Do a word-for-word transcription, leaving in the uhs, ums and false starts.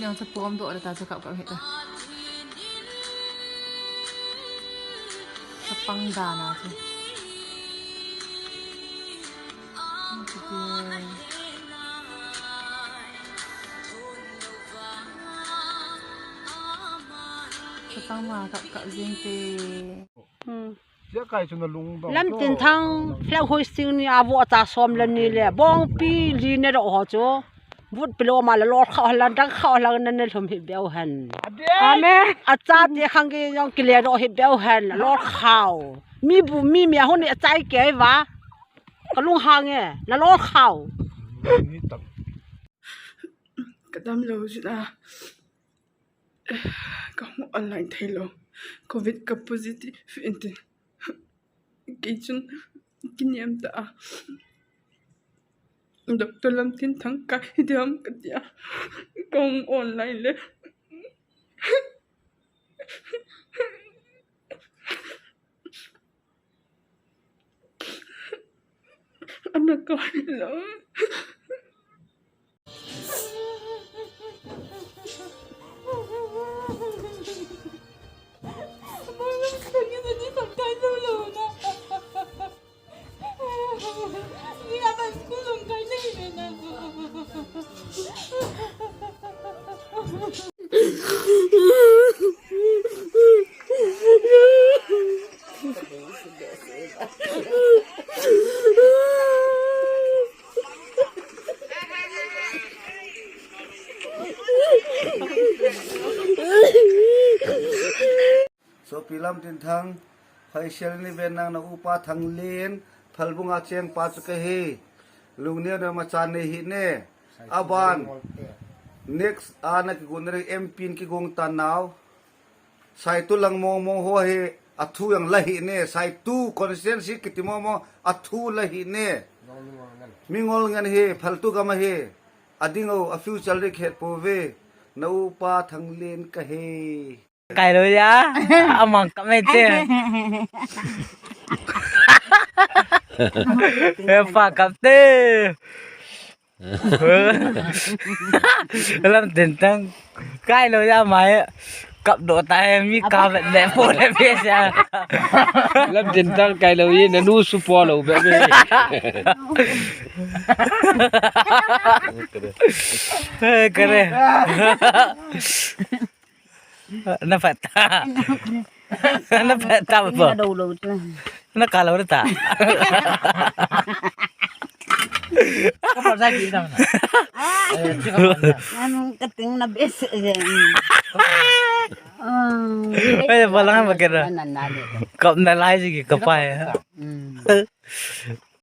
Yang sa pom do ta sa kap kap hita. Sa pang da na sa. Sa pang ma kap kap jing te. Hmm. Lamtinthang flag hoisting ni avo cha som le ni le bongpi li ne ro ho chu. Vut pilo ma la lol kha la dang kha la na ne lhum hi beu hen. Amen. Acha ti khang ki yong ki le ro hi beu hen lol khao. Mi bu mi mi a hun ni achai ke va. Ka lung hang e na lol khao. Ka dam lo jin a. Ka hung online thei lo. Covid ka positive in tin. Kei chun kiniam ta a. Doctor Lamtinthang ka hi diam ka tia. Ka hung online le. Ana ka hi lo. Sopi Lamtinthang, Phaisel ni ven nang na upa Thanglen, Phalbunga cheng pa chu ka hi. Lungneo na ma chan nei hi ne. Aban, next a na ki gun ring M P in ki gung ta nau. Saitu lang mong mong ho hi, a thu yang la hi ne. Saitu constituency kiti mong mong, a thu la hi ne. Mingol ngan hi, phaltu gam a hi. A ding o, a future ri khet po ve. Na upa Thanglen ka hi. Kai lo ya, amang ka me te. E pa kap te. Lamtinthang. Kai lo ya mai. Kap do ta he mi ka vet le po le pe sa. Lamtinthang kai lo ye na nu su po lo be be. He kare. Na phat ta. Na phat ta ba. Na dou lou ta. Na ka lou ta. Ka pa sa ki ta na. Anu ka ting na bes. Ai, ba lang ba kera. Kap na lai ji ki kap ai.